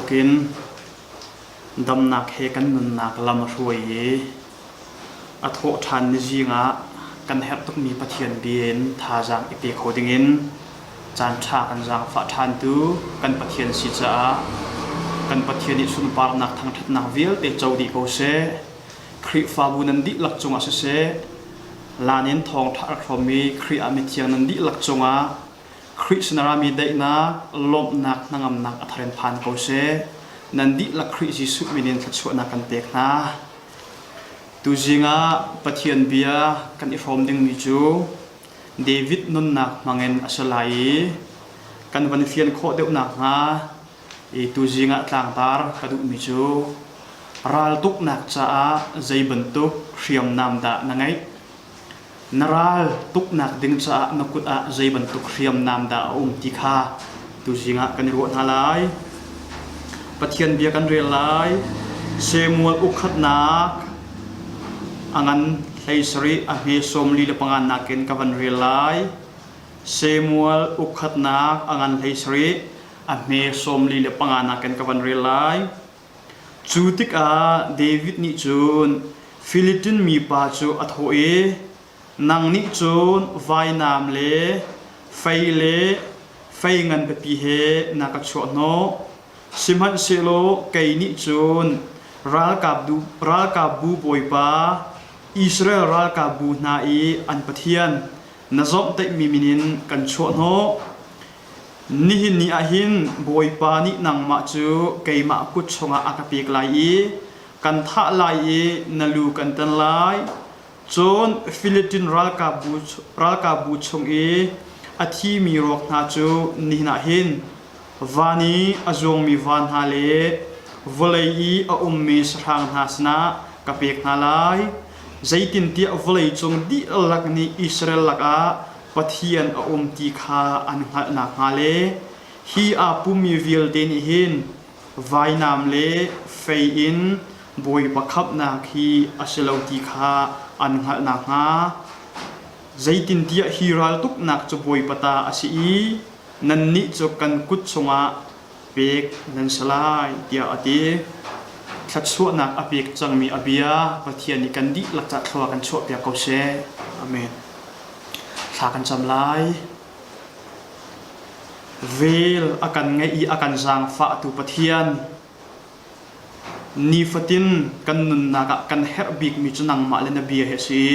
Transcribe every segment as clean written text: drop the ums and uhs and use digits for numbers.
thawkin damnak he kan nunnak lam a hruai i a thawh ṭhan ni zing ah kan herh tukmi Pathian bia in thazaang i pe kho dingin caanṭha kan zaangfah ṭhantu kan Pathian si caah kan Pathian nih sunparnak thangṭhatnak vialte co dih ko seh. Khrihfabu nan dihlak cungah siseh, lan in thawngṭha a rak hrawmmi Khrih ah mithiang nan dihlak cungah Khrih sin a rami daihnak, lawmhnak, hnangamnak a thar in phan ko seh. Nan dihlak Khrih Jesuh min in thluachuahnak kan pek hna. Tuzing ah Pathian bia kan i hrawm dingmi cu David nunnak hmangin a si lai i kan van fian khawh deuh nakhnga i tuzing ah tlangtar ka duhmi cu raltuknak caah zei bantuk hriamnam dah na ngeih? Na ral tuknak ding caah na kut ah zei bantuk hriamnam dah a um ti kha tuzing ah kan i ruah hna lai. Pathian bia kan rel lai. Samuel ukhatnak a ngan 17 a hme 45 nakin ka van rel lai. Samuel ukhatnak a ngan 17 a hme 45 nakin ka van rel lai. Cu tikah David nih cun Filistin mipa cu a thawh i, Nang nih cun vainam le fei le fei ngan pipi he na ka chuahhnawh. Sihmanhsehlaw kei nih cun ralkapbu Bawipa, Israel ralkapbu hna i an Pathian, na zawmhtaihmi min in kan chuahhnawh. Nihin ni ah hin Bawipa nih nangmah cu keimah kut chungah a ka pek lai i kan thah lai i na lu kan tan lai. Cun Filistin ralkapbu chung i a thimi ruak hna cu nihin ah hin van i a zuangmi va hna le vawlei i a ummi sahrang hna sinah ka pek hna lai. Zeitintiah vawleicung dihlak nih Israel lakah Pathian a um ti kha an hngalh nakhnga le hi aa pummi vialte nih hin vainam le fei in Bawipa khamhnak hi a si lo ti kha an hngalh nakhnga zeitintiah hi raltuknak cu Bawipa ta a si i nannih cu kan kut chungah pek nan si lai tiah a ti. Thluachuahnak a pek cangmi a bia Pathian nih kan dihlak cah thlua kan chuahpiak ko seh. Amen. Thla kan cam lai. Vel a kan ngeih i a kan zaangfahtu Pathian, nifatin kan nunnak ah kan herh bikmi cu nangmah le na bia hi a si.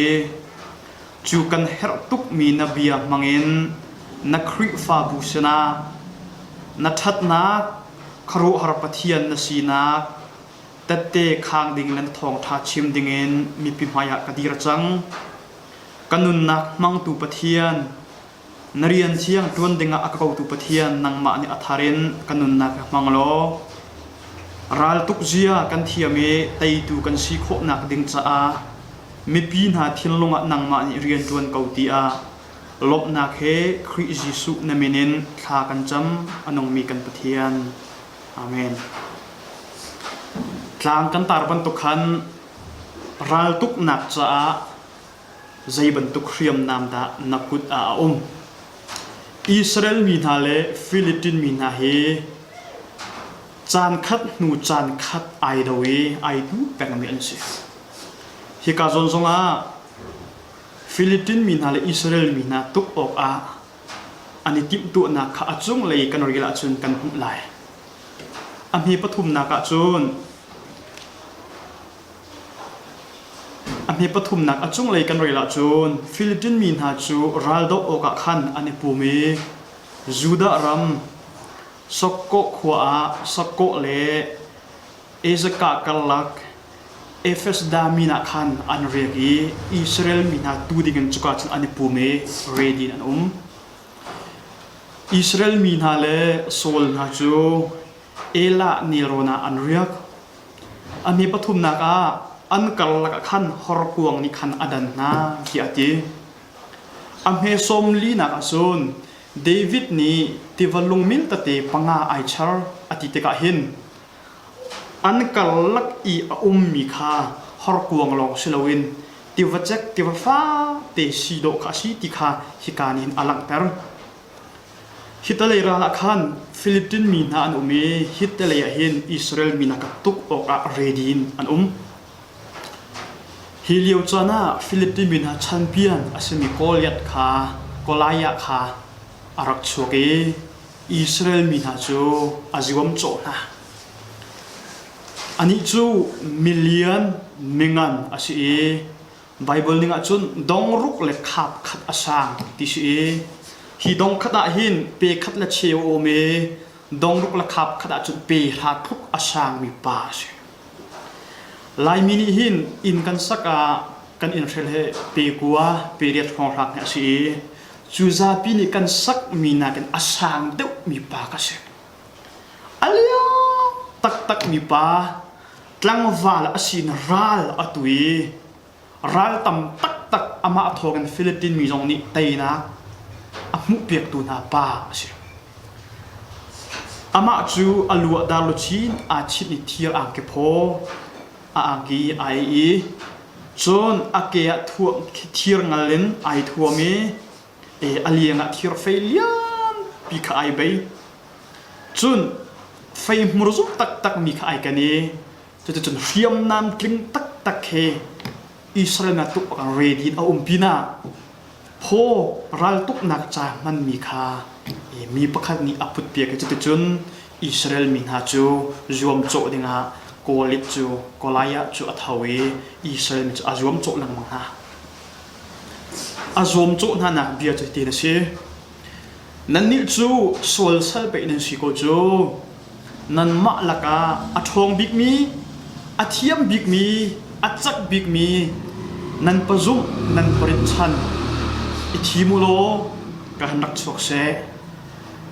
Cu kan herh tukmi na bia hmangin na Khrihfabu sinah na ṭhatnak, khuaruahhar Pathian na sinak, tette khang ding le na thawngṭha chim dingin mipi hmaiah ka dir cang. Ka nunnak hmangtu Pathian, na rian thiang ṭuan dingah a ka kotu Pathian, nangmah nih a thar in ka nunnak hi hmang law raltuk zia kan thiam i teitu kan si khawhnak ding caah mipi hna thinlung ah nangmah nih rian ṭuan ko tiah lawmhnak he Khrih Jesuh na min in thla kan cam, a nungmi kan Pathian. Amen. Tlang kan tar bantuk khan Raltuknak caah zei bantuk hriamnam dah na kut ah a um? Israel mi hna le Filistin mi hna hi caankhat hnu caankhat ai do i ai tu pengmi an si. Hika zawn zongah Filistin mi hna le Israel mi hna tuk awkah an i timhtuahnak kha a cunglei kan rel ahcun kan hmuh lai. A hme pathumnak ah cun A hme pathumnak a cunglei kan rel ahcun Filistin mi hna cu raldoh awkah khan an i pum i Judah ram Sokoh khua ah Sokoh le Ezekah karlak Efesdamin ah khan an riak i Israel mi hna tu dingin cuka cun an i pum i ready in an um. Israel mi hna le Saul hna cu Elah nelrawn ah an riak. A hme pathumnak ah an karlak ah khan horkuang nih khan a dan hna tiah a ti. A hme sawm linak ah cun David nih tiva lungmil tete panga ai char a ti tikah hin an karlak i a ummi kha horkuang lawng si loin tiva cek tiva fate si dawh kha a si ti kha hika nih hin a langhter. Hi talei ral ah khan Philippine mi hna an um i hi lei ah hin Israel mi hna kha tuk awkah ready in an um. Hi lio caan ah Philippine mi hna champion a simi Goliath kha Goliath kha a rak chuak i Israel mi hna cu a zuamcawh hna. Anih cu milian mingan a si i Baibal ning ahcun dongruk le khap khat a sang ti si i hi dong khat ah hin pe khat le cheu a um i dongruk le khap khat ahcun pe hra tluk a sangmi pa a si. Laimi nih hin inn kan sak ah kan inn hrel he pe kua pe riat hrawnghrang hi a si i cu zapi nih kan sakmi nakin a sang deuhmi pa ka si. A liang taktakmi pa tlangval a sin ral a tu i ral tam taktak amah thawngin Philippine mi zong nih teinak a hmuhpiaktu hna pa a si. Amah cu a lu ah darluchin aa chinh i thir angki phaw a angki ai i cun a ke ah thir ngal in ai thuam i a liang ah thir fei lianpi kha ai bei. Cun fei hmur zum taktak mi kha ai ken i cuticun hriamnam tling taktak he Israel na tuk awk ready in a um pinah phaw raltuknak ca hmanmi kha mi pakhat nih a putpiak i cuticun Israel mi hna cu zuamcawh dingah Goliath cu Goliath cu a tho i Israel mi cu a zuamcawh lengmang hna. A zuamcawh hnanak bia cu hitin a si. Nannih cu sual sal pei nan si ko cu. Nanmah lakah a ṭhawng bikmi, a thiam bikmi, a cak bikmi nan pazumh nan parit chan i thim u law ka han rak chuak seh.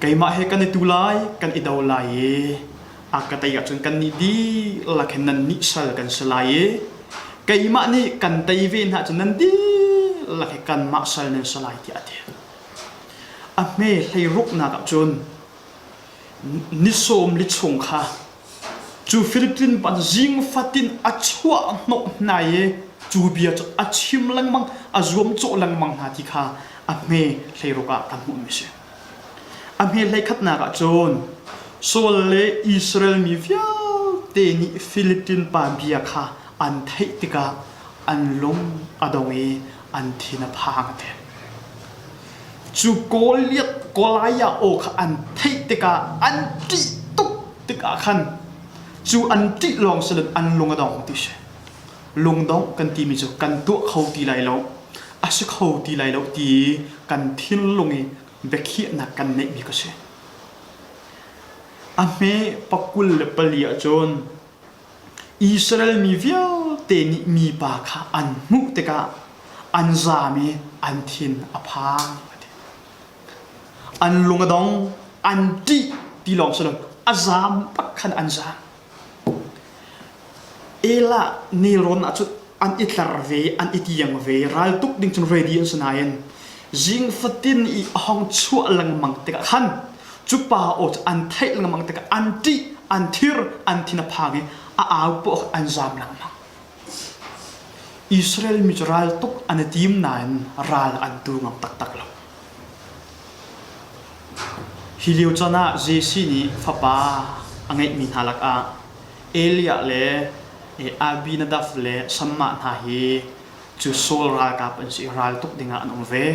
Keimah he kan i tu lai, kan i do lai i a ka tei ahcun kannih dihlak hin nannih sal kan si lai i keimah nih kan tei ve hna ahcun nan dihlak hi kanmah sal nan si lai tiah a ti. A hme hleiruknak ah cun ni sawm li chung kha cu Philippine pa zing fatin a chuah hnawh hna i cu bia cu a chim lengmang a zuamcawh lengmang hna ti kha a hme hleiruk ah kan hmuhmi a si. A hme hleikhatnak ah cun Saul le Israel mi vialte nih Philippine pa bia kha an theih tikah an lung a dong i an thin a phang a ti. Cu Goliath Goliath aw kha an theih tikah an ṭih tuk tikah khan cu an ṭih lawng si loin an lung a dong ti si. Lungdongh kan timi cu kan tuah kho ti lai lo, a si kho ti lai lo ti kan thinlung i biakhiahnak kan neihmi ka si. A hme pakul le pali ahcun Israel mi vialte nih mipa kha an hmuh tikah an zaam i an thin a phang a ti. An lung a dong, an ṭih ti lawng si lo, a zaam bak khan an zaam. Elah nelrawn ah cun an i tlar ve, an i tiang ve, raltuk ding cun ready an si nain zing fatin i a hong chuah lengmang tikah khan cu pa aw cu an theih lengmang tikah an ṭih, an thir, an thin a phang i a au poah an zaam lengmang. Israel mi cu raltuk an i tim nain ral an tu ngam taktak lo. Hi lio caan ah Jesse nih fapa a ngeihmi hna lakah Eliah le Abinadab le Shammah hna hi cu Saul ralkap an si i raltuk dingah an um ve.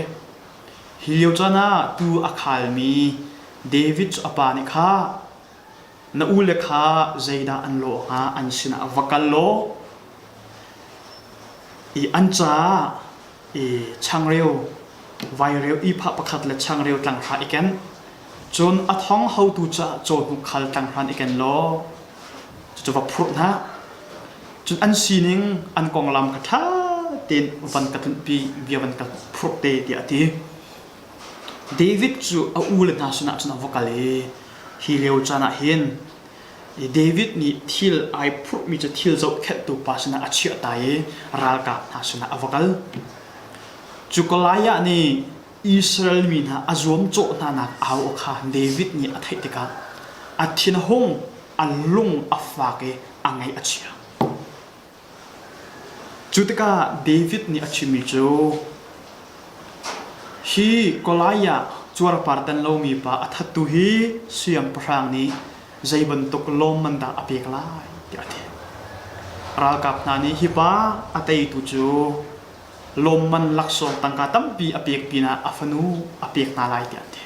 Hi lio caan ah tuu a khalmi David cu a pa nih kha na ule kha zeidah an lawh hnga an sinah va kal law i an caah i changreu vaireu iphah pakhat le changreu tlanghra i ken cun a thong hotu caah cawhnuk khal tlanghran i ken law cucu va phurh hna cun an sining an konglam kha ṭha tein van ka tlunhpi bia van ka phurh te tiah a ti David cu a ule hna sinah cun a va kal i hi lio caan ah hin David nih thil ai phurhmi cu thil zohkhenhtu pa sinah a chiah ta i ralkap hna sinah a va kal. Cu Goliath nih Israel mi hna a zuamcawh hnanak au aw kha David nih a theih tikah a thin a hung, a lung a fak i a ngaih a chia. Cu tikah David nih a chimmi cu, Hi Goliath. Cuarpar tan lomi pa a thattu hi siangpahrang nih zei bantuk lawmman dah a pek lai tiah a ti. Ralkap hna nih hi pa a teitu cu lawmman laksawng tangka tampi a pek pinah a fanu a pek hna lai tiah an ti.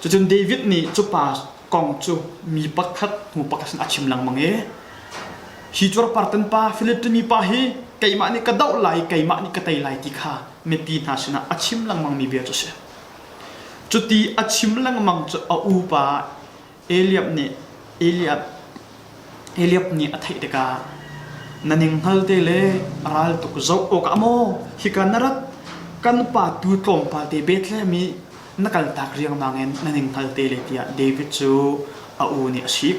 Cucun David nih cu pa kong cu mi pakhat hnu pakhat sin a chim lengmang i hi cuarpartan pa Filiptimi pa hi keimah nih ka doh lai keimah nih ka tei lai ti kha mipi hna sinah a chim lengmangmi bia cu a si. Cuti a chim lengmang cu a upa Eliab nih Eliab Eliab nih a theih tikah na ning hngal te le raltuk zoh awkah maw hika na rat kan pa tu tlawmpal te Bethlehem i na kaltak riangmang in na ning hngal te le tiah David cu a u nih a sik.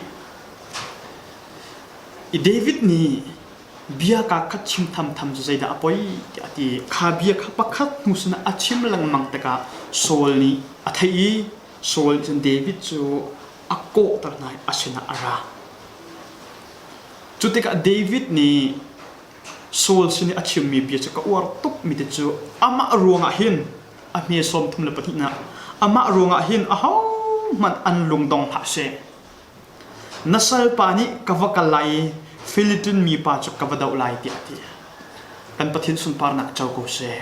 I David nih bia kaa khat chim thamtham cu zeidah a poi tiah a ti. Kha bia kha pakhat hnu sinah a chim lengmang tikah Saul nih a theih i Saul nih cun David cu a kawhter hna i a sinah a ra. Cu tikah David nih Saul sin i a chimmi bia cu ka uar tukmi te cu amah ruangah hin a hme 32 nak amah ruangah hin ahohmanh an lungdong hlah seh. Na salpa nih ka va kal lai i Philippine mipa cu ka va doh lai tiah a ti. Kan Pathian sunparnak co ko seh.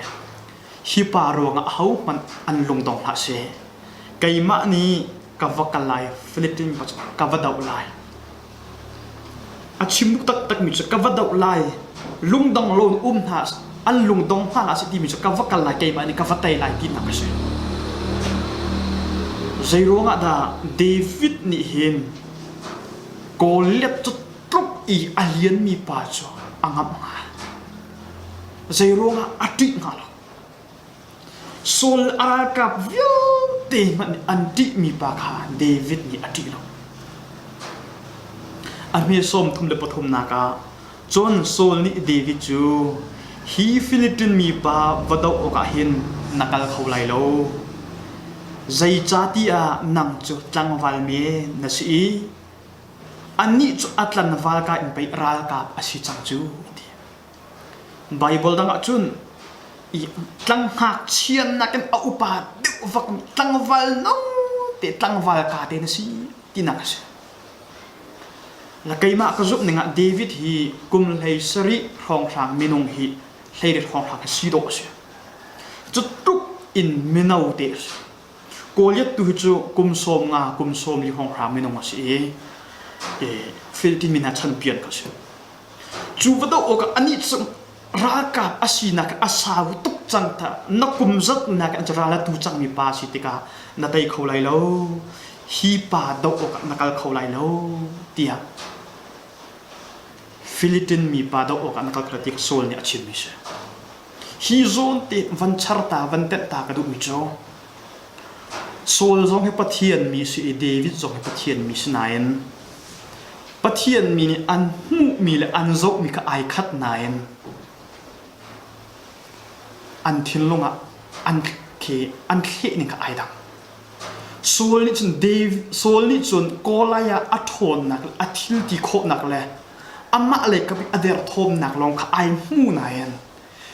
Hi pa ruangah ahohmanh an lungdong hlah seh. Keimah nih ka va kal lai Philippine mipa cu ka va doh lai. A chim duh taktakmi cu ka va doh lai. Lungdong lo in um hna an lungdong hna hlah seh timi cu ka va kal lai keimah nih ka va tei lai tinak a si. Zei ruangah dah David nih hin Goliath cu tluk i a lianmi pa cu a ngamh hnga? Zei ruangah a ṭih hnga lo? Saul a ralkap vialte hmanh nih an ṭihmi pa kha David nih a ṭih lo. A hme 33nak ah cun Saul nih David cu hi Philitin mipa va doh awkah hin na kal kho lai lo. Zeicahtiah nang cu tlangval men na si i anih cu a tlanval ka in pei ralkap a si cang cu, a ti. Baibal dang ah cun i tlangngakchia nakin a upa deuh vakmi tlangval no te tlangval ka te na si tinak a si. La keimah ka zumh ning ah David hi kum 17 hrawnghrang minung hi 18 hrawnghrang hi si dawh a si. Cu tluk in mino te a si. Goliath tu hi cu kum 50 kum 40 hrawnghrang minung a si i Philippine mi hna champion ka si. Cu va doh awkah anih cu ralkap a sinak a sau tuk cang ta na kum zatnak in ral a tu cangmi pa si tikah na tei kho lai lo hi pa doh awkah na kal kho lai lo tiah Philippine mi pa doh awkah na kal kho lai ti Saul nih a chimmi si. Hi zawn te van char ta van tenh ta ka duhmi cu Saul zong hi Pathian mi si i David zong hi Pathian mi si nain Pathian mi nih an hmuhmi le an zohmi kha ai khat nain an thinlung ah an khi an thleh ning kha ai dang. Saul nih cun David Saul nih cun Goliath a ṭhawnnak le a thil ti khawhnak le amah lei kap i a derthawmnak lawng kha ai hmu nain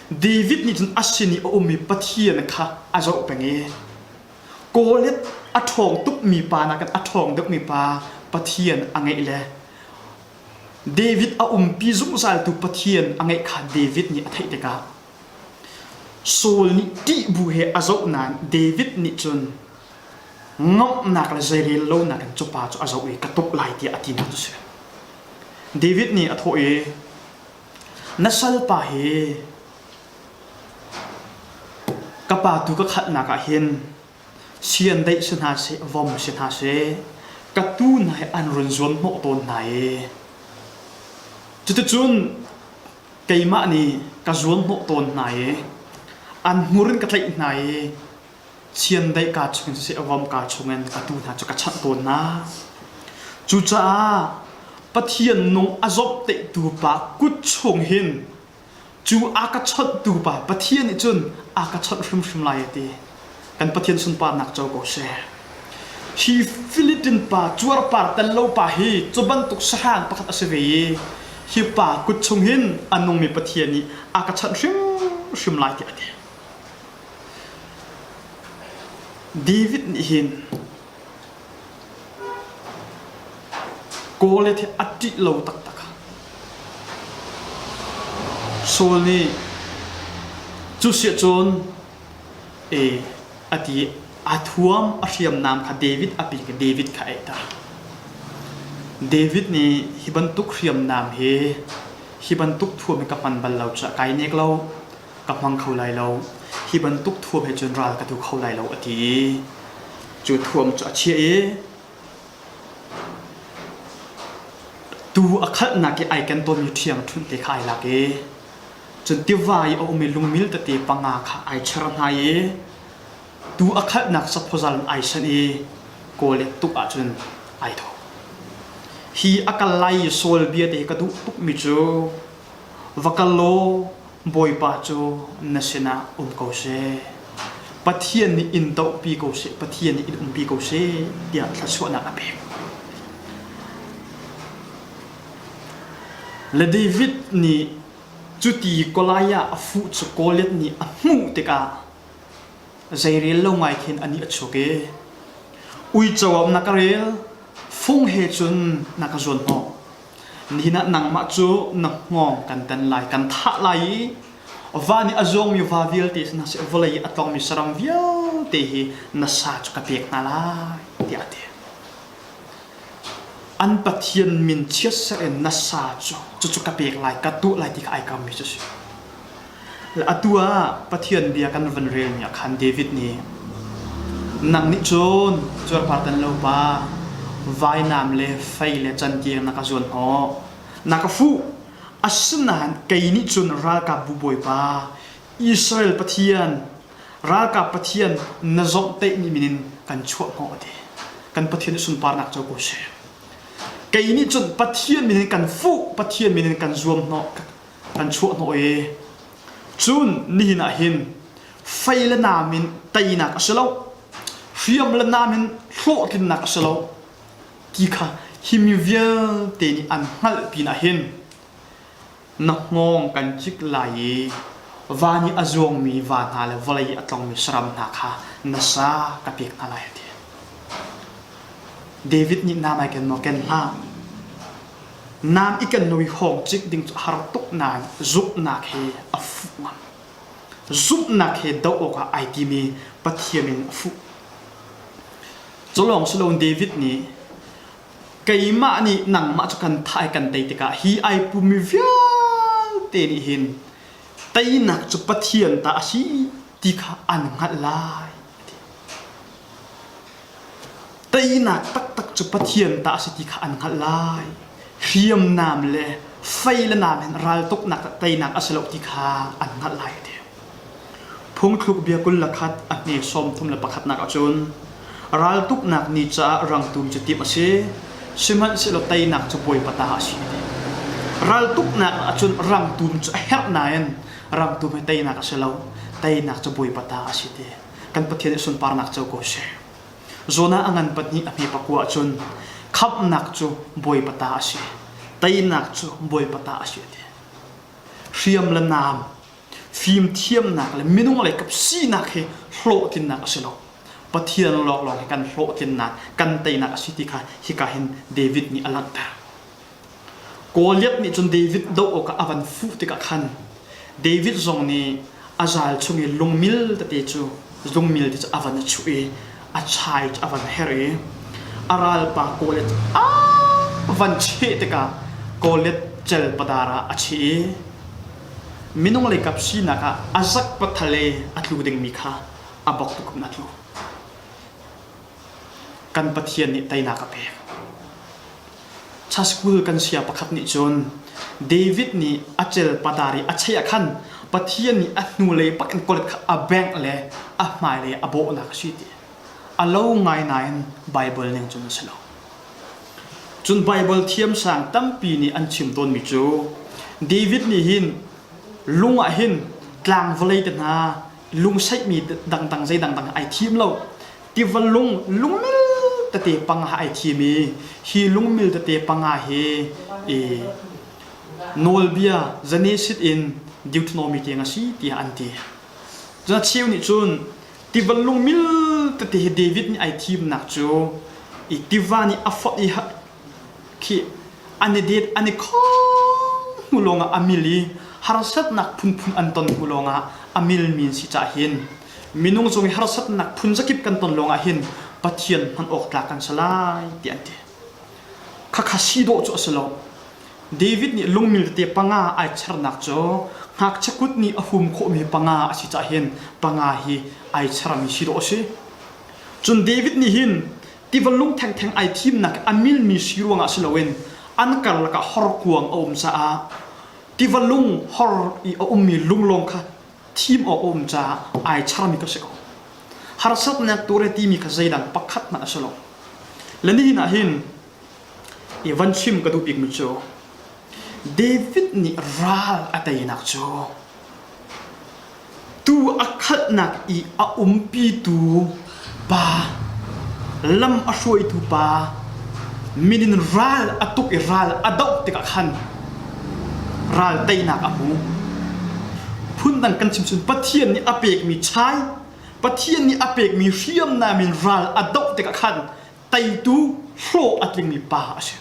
David nih cun a sin i a ummi Pathian kha a zoh peng i Goliath a ṭhawng tukmi pa nakin a ṭhawng deuhmi pa Pathian a ngeih le David a umpi zungzaltu Pathian a ngeih kha David nih a theih tikah Saul nih ṭih bu he a zoh nain David nih cun ngamhnak le zeirel lonak in cu pa cu a zoh i ka tuk lai tiah a tinak cu a si. David nih a thawh i Na salpa hi ka pa tu ka khalhnak ah hin siandeih si hna seh, vom si hna seh, ka tuu hna hi an run zuan hnawh tawn hna i cuticun keimah nih ka zuan hnawh tawn hna i an hmur in ka tlaih hna i chiandeih kaa chungin siseh vom kaa chungin ka tuu hna cu ka chanh tawn hna. Cucaah Pathian nung a zawmhtaihtu pa kut chung hin cu a ka chawnhtu pa Pathian nih cun a ka chawnh hrimhrim lai a ti. Kan Pathian sunparnak co ko seh. Hi Philippine pa cuarpar tel lo pa hi cu bantuk sahrang pakhat a si ve i hi pa kut chung hin a nungmi Pathian nih a ka chanh hrimhrim lai tiah a ti. David nih hin Goliath hi a ṭih lo taktak. Saul nih cu siahcun e a ti a thuam a hriamnam kha David a pek i David kha a eiter. David nih hi bantuk hriamnam hi hi bantuk thuam hi ka hman bal lo caah kai nek lo ka hmang kho lai lo hi bantuk thuam he cun ral ka tu kho lai lo a ti i cu thuam cu a chiah i tuu a khalhnak i ai ken tawnmi ṭhiangṭhunh te kha ai lak i cun tiva i a um i lungmil tete panga kha ai cher hna i tuu a khalhnak saphawzal in ai sanh i Goliath tuk ahcun ai thawh. Hi a kal lai i Saul bia te hi ka duh tukmi cu va kal law Bawipa cu na sinah um ko seh. Pathian nih in dohpi ko seh, Pathian nih in umpi ko seh tiah thluachuahnak a pek. Le David nih cuti Goliath a fuh cu Goliath nih a hmuh tikah zeirel lo ngai khin a nih a chuak i uico ah na ka rel, fung he cun na ka zuan hnawh. Nihin ah nangmah cu na hngawng kan tan lai, kan thah lai i va nih a zuangmi va vialte si hna seh, vawlei i a tlongmi saram vialte hi na sa cu ka pek hna lai, tiah a ti. An Pathian min chiatserh in na sa cu cucu ka pek lai, ka tuah lai ti kha ai kammi cu a si. Atu ah Pathian bia kan van relmi ah khan David nih nang nih cun cuarpar tan lo pa vainam le fei le cantiang na ka zuan hnawh na ka fuh asinain kei nih cun ralkapbu bawipa Israel Pathian ralkap Pathian na zawmhtaihmi min in kan chuah hnawh a ti kan Pathian nih sunparnak co ko seh kei nih cun Pathian min in kan fuh Pathian min in kan zuam hnawh kan chuah hnawh i cun nihin ah hin fei le nam in teinak a si lo hriam le nam in hlawhtlinnak a si lo ti kha hi mi vialte nih an hngalh pinah hin na hngawng kan cik lai i van i a zuangmi va hna le vawlei i a tlongmi saram hna kha na sa ka pek hna lai a ti. David nih nam ai ken maw ken hlah Nam i kan noi hawng cik ding cu har tuk nain zumhnak he a fuh ngam. Zumhnak he doh awkah ai tim i Pathian in a fuh. Cu lawng si loin David nih keimah nih nangmah cu kan thah i kan tei tikah hi ai pummi vialte nih hin teinak cu Pathian ta a si ti kha an hngalh lai. Teinak taktak cu Pathian ta a si ti kha an hngalh lai. Hriamnam le fei le nam hin raltuknak teinak a si lo ti kha an hngalh lai a ti. Phungthluk bia 21 a hme 31nak ahcun raltuknak ni caah rangtum cu timh a si, sihmanhsehlaw teinak cu Bawipa ta a si a ti. Raltuknak ahcun rangtum cu a herh nain rangtum hi teinak a si lo, teinak cu Bawipa ta a si ti. Kan Pathian nih sunparnak co ko seh. Jonah a ngan pahnih a hme pakua ahcun khamhnak cu Bawipa ta a si, teinak cu Bawipa ta a si a ti. Hriam le naam, fimthiamnak le minung lei kap sinak hi hlawhtlinnak a si lo. Pathian lawnglawng hi kan hlawhtlinnak, kan teinak a si ti kha hika hin David nih a langhter. Goliath nih cun David doh awkah a van fuh tikah khan David zong nih a zal chung i lungmil tete cu lungmil te cu a van i chuh i a chai cu a van her i a ralpa Goliath a van cheh tikah Goliath cel padar ah a cheh i minung leikap sinak ah a zak pathal i a tlu dingmi kha a bok tuk in a tlu. Kan Pathian nih teinak a pek. School kan sia pakhat nih cun David nih a cel padar i a cheih ah khan Pathian nih a hnulei pak in Goliath kha a bengh le a hmailei a bawhnak a si ti. A lo ngai nain Baibal ning cun a si lo. Cun Baibal thiamsang tampi nih an chim tawnmi cu David nih hin lung ah hin tlang vawlei te hna lungsaihmi dangdang zei dangdang ai thim lo tiva lung lungmil tete panga ai thim i hi lungmil tete panga hi i nawlbia Genesis in Deuteronomy tiang a si tiah an ti. Cun a cheu nih cun tiva lungmil tete hi David nih ai thimnak cu i tiva nih a fonh i khi an i det an i khong hnu lawngah a mil i harsatnak phunphun an ton hnu lawngah a milmi an si caah hin minung cung i harsatnak phun zakip kan ton lawngah hin Pathian hman awk tlak kan si lai tiah an ti. Khakha si dawh cu a si lo. David nih lungmil tete panga ai chernak cu ngakchia kut nih a hum khawhmi panga a si caah hin panga hi ai chermi si dawh a si. Cun David nih hin tiva lung thengtheng ai thimnak a milmi si ruangah si loin an karlak ah horkuang a um caah tiva lung hor i a ummi lunglawng kha thim awk a um caah ai charmi ka si ko. Harsatnak ture timi kha zeidang pakhat hmanh a si lo. Le nihin ah hin i van chim ka duh bikmi cu David nih ral a teinak cu Tuu a khalhnak i a umpitu pa, lam a hruaitu pa, min in ral a tuk i ral a doh tikah khan ral teinak a hmu. Phundang kan chim cun Pathian nih a pekmi chai, Pathian nih a pekmi hriamnam in ral a doh tikah khan teitu hlawh a tlingmi pa a si.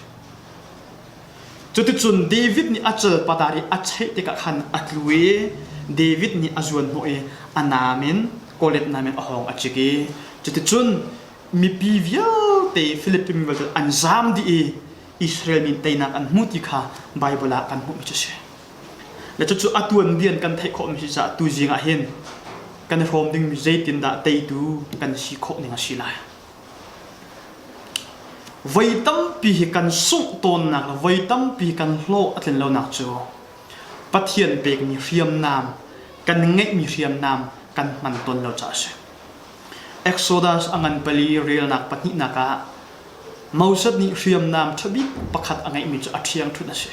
Cuticun David nih a calpadar i a cheih tikah khan a tlu i David nih a zuanhnawh i a naam in Goliath naam in a hawng a cik i cuticun mipi vialte Philippine mi vialte an zaam dih i Israel mi teinak an hmu ti kha Baibal ah kan hmuhmi cu a si. Le cucu a tuanbia in kan theih khawhmi si caah tuzing ah hin kan i hrawm dingmi zeitindah teitu kan si khawh ning a si lai. Voi tampi hi kan sungh tawnnak le voi tampi kan hlawh a tlin lonak cu Pathian pekmi hriamnam, kan ngeihmi hriamnam kan hman tawn lo caah a si. Exodus a ngan pali relnak pahnihnak ah Moses nih hriamnam ṭha bik pakhat a ngeihmi cu a ṭhiangṭhunh a si.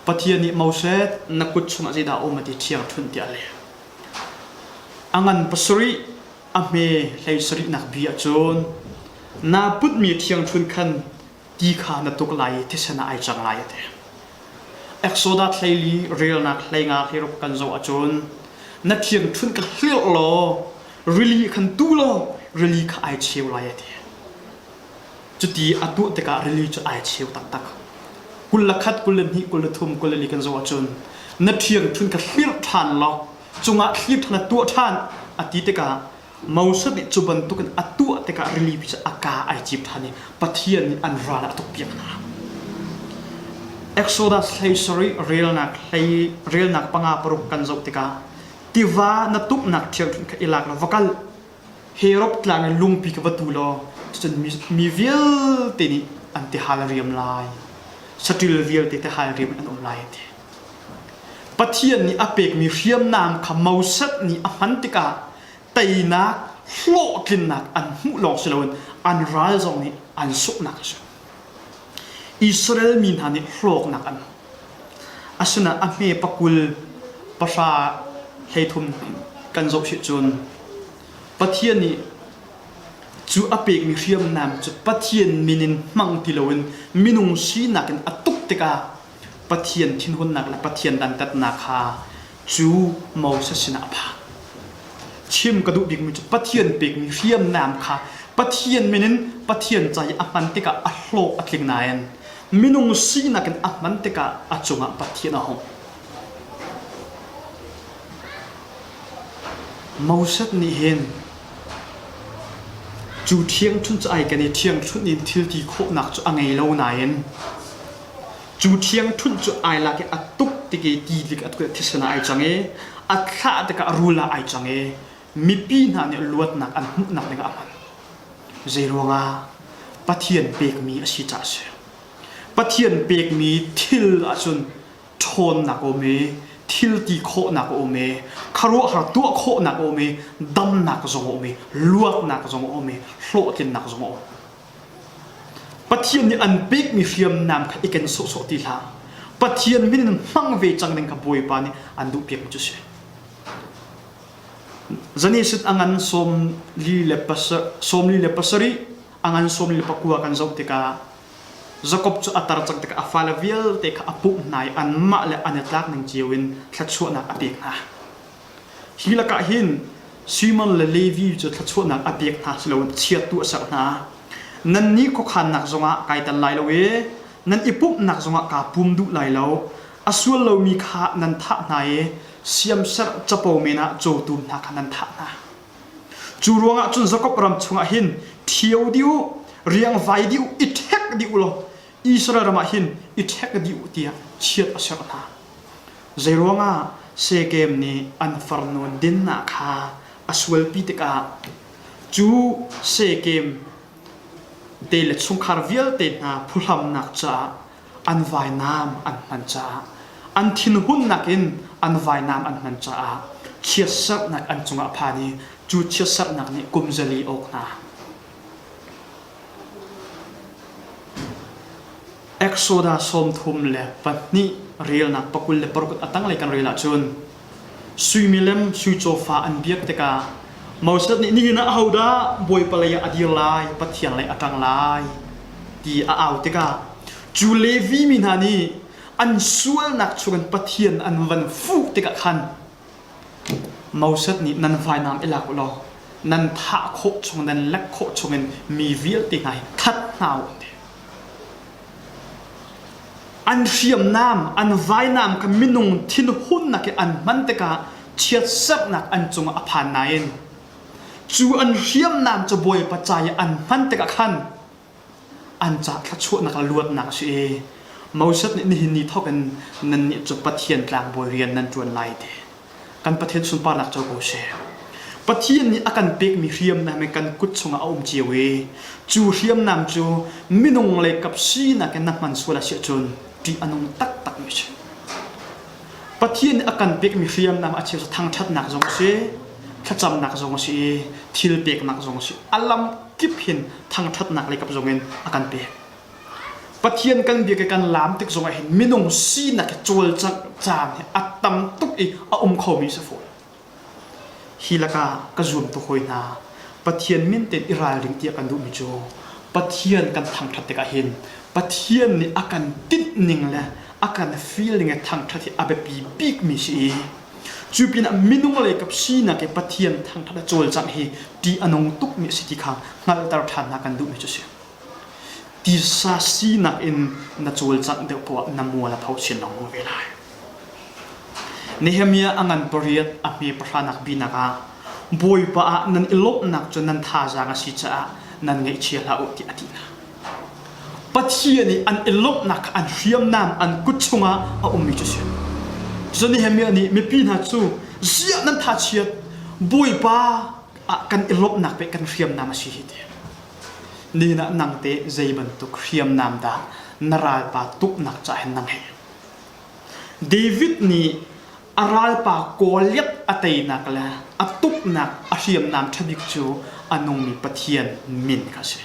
Pathian nih Moses na kut chungah zeidah a um a ti ṭhiangṭhunh tiah a leh. A ngan pasarih A hme hlei sarihnak bi ahcun naa putmi ṭhiangṭhunh khan ti kha na tuk lai i thisen ah ai cang lai a ti. Exodus hleili relnak hleinga hleiruk kan zoh ahcun na ṭhiangṭhunh kha hlirh law rili khan tu law rili kha ai cheu lai a ti. Cuti a tuah tikah rili cu ai cheu taktak. 21, 22, 23, 24 kan zoh ahcun na ṭhiangṭhunh kha hlirh ṭhan law cungah thlir ṭhan a tuah ṭhan a ti tikah Moses nih cu bantukin a tuah tikah rili pi cu a kaa ai cip ṭhan i Pathian nih an ral a tukpiak hna. Exodus hlei sarih relnak hlei relnak panga paruk kan zoh tikah tiva na tuknak ṭhiangṭhunh kha i lak law va kal Herod tlang in lungpi kha va tu law cucun mi, mi vialte nih an tihal a riam lai saṭil vialte tihal riam in an um lai a ti. Pathian nih a pekmi hriamnam kha Moses nih a hman tikah teinak hlawhtlinnak an hmuh lawng si loin an ral zong nih an sunghnak a si. Israel mi hna nih hlawknak an hmu. Asinain a hme pakul pahra 13 kan zoh si cun Pathian nih cu a pekmi hriamnam cu Pathian min in hmang ti loin minung sinak in a tuk tikah Pathian thinhunnak le Pathian dantatnak kha cu Moses sinah a phan. Chim ka duh bikmi cu Pathian pekmi hriamnam kha Pathian min in Pathian ca i a hman tikah a hlawh a tling nain minung sinak in a hman tikah a cungah Pathian a hung. Moses nih hin cu ṭhiangṭhunh cu ai kan i ṭhiangṭhunh in thil ti khawhnak cu a ngei lo nain Cu ṭhiangṭhunh cu ai lak i a tuk tik i ti tlik a tuk i thisen ah ai cang i a thlah tikah rul ah ai cang i mipi hna nih luatnak an hmuhnak dingah a hman. Zeiruangah Pathian pekmi a si caah a si. Pathian pekmi thil ahcun ṭhawnnak a um i thil ti khawhnak a um i khuaruahhar tuah khawhnak a um i damnak zong a um i luatnak zong a um i hlawhtlinnak zong a um. Pathian nih an pekmi hriamnam kha i ken sawhsawh ti hlah. Pathian min in hmang ve cang ding kha Bawipa nih an duhpiakmi cu a si. Genesis a ngan 47 a ngan 44 kan zoh tikah Jakob cu a tar cang tikah a fale vialte kha a pumh hna i anmah le an i tlak ning cio in thluachuahnak a pek hna. Hi lakah hin Simon le Levi cu thluachuahnak a pek hna si loin chiattu a serh hna. Nannih khuakhannak zongah kai tel lai lo i nan i pumhnak zongah kaa pum duh lai lo. A sual lomi kha nan thah hna i siamserh capo men ah cawtum hna kha nan thah hna. Cu ruangah cun Jakob ram chungah hin ṭhio dih u, riangvai dih u, i ṭhek dih u law Israel ram ah hin i ṭhek dih u tiah chiat a serh hna. Zeiruangah Shekem nih an farnu Dinah kha a sualpi tikah cu Shekem te le chungkhar vialte hna phuhlamnak caah an vainam an hman caah an thinhunnak in an vainam an hman caah chiatserhnak an cungah a phan i cu chiatserhnak nih kum zali awk hna. Exoda 32 relnak 26 a tanglei kan rel ahcun sui milem sui cawfa an biak tikah Moses nih nihin ah ahodah Bawipa lei ah a dir lai Pathian lei a ṭang lai ti a au tikah cu Levi mi hna nih an sualnak chungin Pathian an van fuh tikah khan Moses nih nan vainam i lak u law nan thah khawh chung nan lek khawh chungin mi vialte hna hi that hna u an ti. An hriamnam, an vainam kha minung thinhunnak i an hman tikah chiatserhnak an cungah a phan nain cu an hriamnam cu Bawipa ca i an hman tikah khan an ca thluachuahnak le luatnak a si i Moses nih nihin ni thawk in nannih cu Pathian tlangbawi rian nan ṭuan lai ti kan Pathian sunparnak co ko seh. Pathian nih a kan pekmi hriamnam hi kan kut chungah a um cio i cu hriamnam cu minung lei kap sinak in na hman sual a si ahcun ṭih a nung taktakmi a si. Pathian nih a kan pekmi hriamnam a cheu cu thangṭhatnak zong a si, thlacamnak zong a si i thil peknak zong a si. A lam kip hin thangṭhatnak lei kap zong in a kan pek. Pathian kan biak i kan laam tik zongah hin minung sinak hi cawlcangh caan hi a tam tuk i a um khomi si fawn. Hi lakah ka zuam tuk hawi hna. Pathian min tein i ralring tiah kan duhmi cu Pathian kan thangṭhat tikah hin Pathian nih a kan tinh ning le a kan feel ning i thangṭhat hi a biapi bikmi si i cu pinah minung lei kap sinak i Pathian thangṭhat a cawlcangh hi ṭih a nung tukmi a si ti kha hngalhter ṭhan hna kan duhmi cu a si. Tisa sinak in na cawlcangh deuh poah na mual a pho chin lengmang ve lai. Nehemiah a ngan pariat a hme pahranak binak ah Bawipa ah nan i lawmhnak cu nan thazaang a si caah nan ngaihchia hlah u tiah a ti hna. Pathian i an i lawmhnak kha an hriamnam an kut chungah a ummi cu a si. Cun Nehemiah nih mipi hna cu ziah nan thachiat Bawipa ah kan i lawmhnak pek kan hriamnam a si hi ti. Nihin ah nang teh zei bantuk hriamnam dah na ralpa tuknak ca hin na ngeih? David nih a ralpa Goliath a teinak le a tuknak a hriamnam ṭha bik cu a nungmi Pathian min kha a si.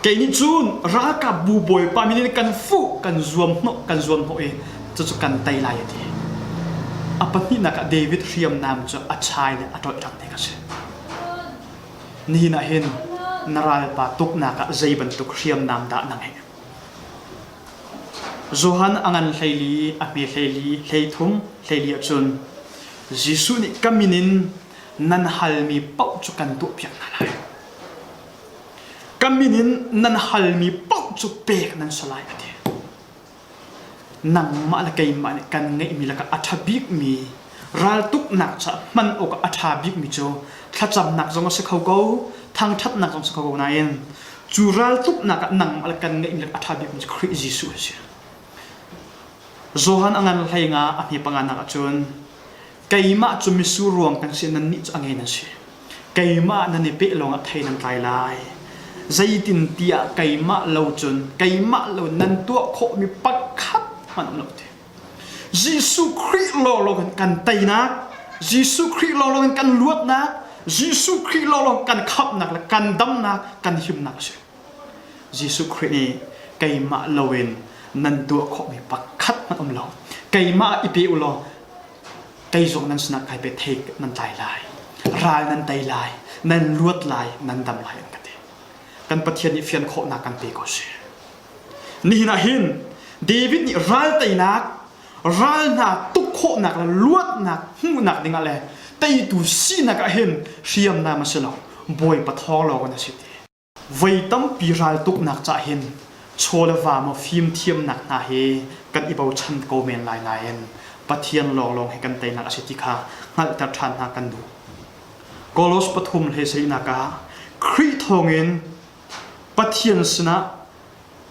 Kei nih cun ralkapbu bawipa min in kan fuh, kan zuam hnawh, kan zuam hnawh i cucu kan tei lai a ti. A pahnihnak ah David hriamnam cu a chai le a ṭolh ṭang ti kha a si. Nihin ah hin na ralpa tuknak ah zei bantuk hriamnam dah na ngeih? Johan a ngan 14, a hme 14, 13, 14 ahcun Jesuh nih ka min in nan halmi paoh cu kan tuahpiak hna lai. Ka min in nan halmi paoh cu pek nan si lai a ti. Nangmah le keimah nih kan ngeihmi lakah a ṭha bikmi raltuknak caah hman awkah a ṭha bikmi cu thlacamnak zong a si kho ko, thangṭhatnak zong a si kho ko nain cu raltuknak ah nangmah le kan ngeihmi lakah a ṭha bikmi cu Khrih Jesuh a si. Johan a ngan 15 a hme panganak ahcun keimah cu mitsur ruang kan si nannih cu a nge nan si. Keimah nan i peh lawngah thei nan tlai lai. Zeitintiah keimah lo cun keimah lo nan tuah khawhmi pakhat hmanh um lo ti. Jesuh Khrih lawnglawng in kan teinak, Jesuh Khrih lawnglawng in kan luatnak, Jesuh Khrih lawnglawng kan khamhnak le kan damnak, kan himnak a si. Jesuh Khrih nih keimah loin nan tuah khawhmi pakhat hmanh um lo. Keimah i pe u law kei zong nan sinah kai pe thei nan tlai lai ral nan tei lai nan luat lai nan dam lai an ka ti kan Pathian nih fian khawhnak kan pe ko si nihin ah hin David nih ral teinak ral hna tuk khawhnak le luatnak hmuhnak dingah le Teitu sinak ah hin hriamnam a si lo, Bawipa thawng lawng in a si ti. Voi tampi raltuknak cah hin chaw le va maw fimthiamnak hna hi kan i bochan ko men lai nain Pathian lawnglawng hi kan teinak a si ti kha hngalhter ṭhan hna kan duh. Kolos pathum hlei sarihnak ah Khrih thawngin Pathian sinah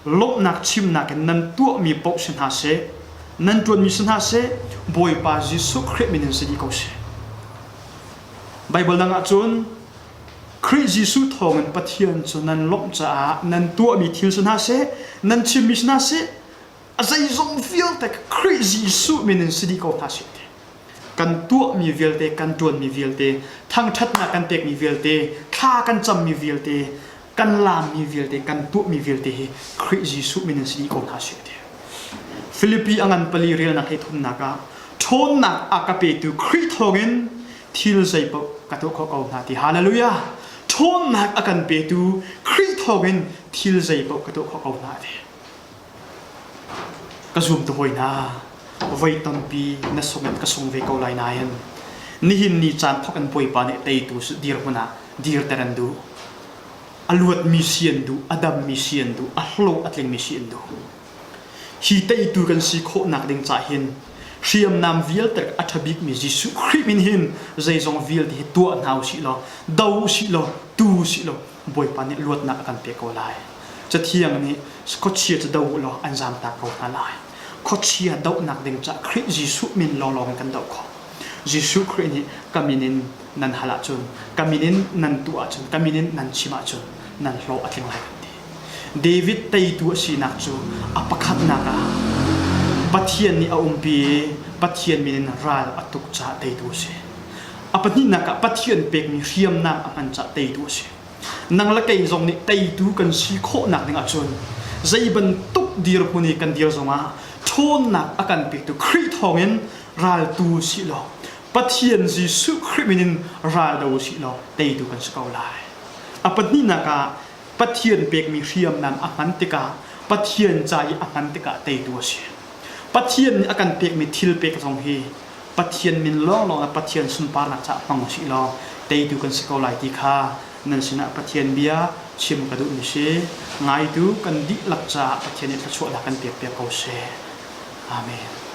lawmhnak chimnak in nan tuahmi paoh si hna seh, nan ṭuanmi si hna seh, Bawipa Jesuh Khrih min in si dih ko seh. Baibal dang ah cun Khrih Jesuh thawngin Pathian cu nan lawmh caah nan tuahmi thil si hna seh, nan chimmi si hna seh, a zeizong vialte Khrih Jesuh min in si dih ko hna seh. Kan tuahmi vialte, kan ṭuanmi vialte, thangṭhatnak kan pekmi vialte, thla kan cammi vialte, kan laammi vialte, kan tuahmi vialte hi Khrih Jesuh min in si dih ko hna seh ti. Filipi a ngan pali relnak he thumnak ah ṭhawnnak a ka petu Khrih thawngin thil zeipaoh ka tuah khawh ko hna ti. Hallelujah! Ṭhawnnak a kan petu Khrih thawngin thil zeipaoh ka tuah khawh ko hna ti. Ka zum tu hawi hna, voi tampi na sung in ka sung ve ko lai nain nihin ni caan thawk in Bawipa nih teitu dirhmun ah dirter an duh. A luatmi si an duh, a dammi si an duh, a hlawh a tlingmi si an duh. Hi teitu kan si khawhnak ding cah hin hriamnam vialte a ṭha bikmi Jesuh Khrih min hin zeizong vialte hi tuah hna usih law, do usih law, tu usih law Bawipa nih luatnak a kan pek ko lai. Cathiang nih khuachia cu do u law an zamtak ko hna lai. Khuachia dohnak ding cah Khrih Jesuh min lawnglawng in kan doh khawh. Jesuh Khrih nih ka min in nan hal ahcun, ka min in nan tuah ahcun, ka min in nan chim ahcun nan hlawh a tling lai kan ti. David teitu a sinak cu a pakhatnak ah Pathian nih a umpi i Pathian min in ral a tuk caah teitu a si. A pahnihnak ah Pathian pekmi hriamnam a hman caah teitu a si. Nang le kei zong nih teitu kan si khawhnak ding ahcun zei bantuk dirhmun i kan dir zongah ṭhawnnak a kan pektu Khrih thawngin raltu si law Pathian Jesuh Khrih min in ral do usih law teitu kan si ko lai. A pahnihnak ah Pathian pekmi hriamnam a hman tikah Pathian ca i a hman tikah teitu a si. Pathian nih a kan pekmi thil pek zong hi Pathian min lawnglawng le Pathian sunparnak caah hmang usih law teitu kan si ko lai ti kha nan sinah Pathian bia chim ka duhmi si. Ngaitu kan dihlak caah Pathian nih thluachuahnak kan pekpiak ko seh. Amen.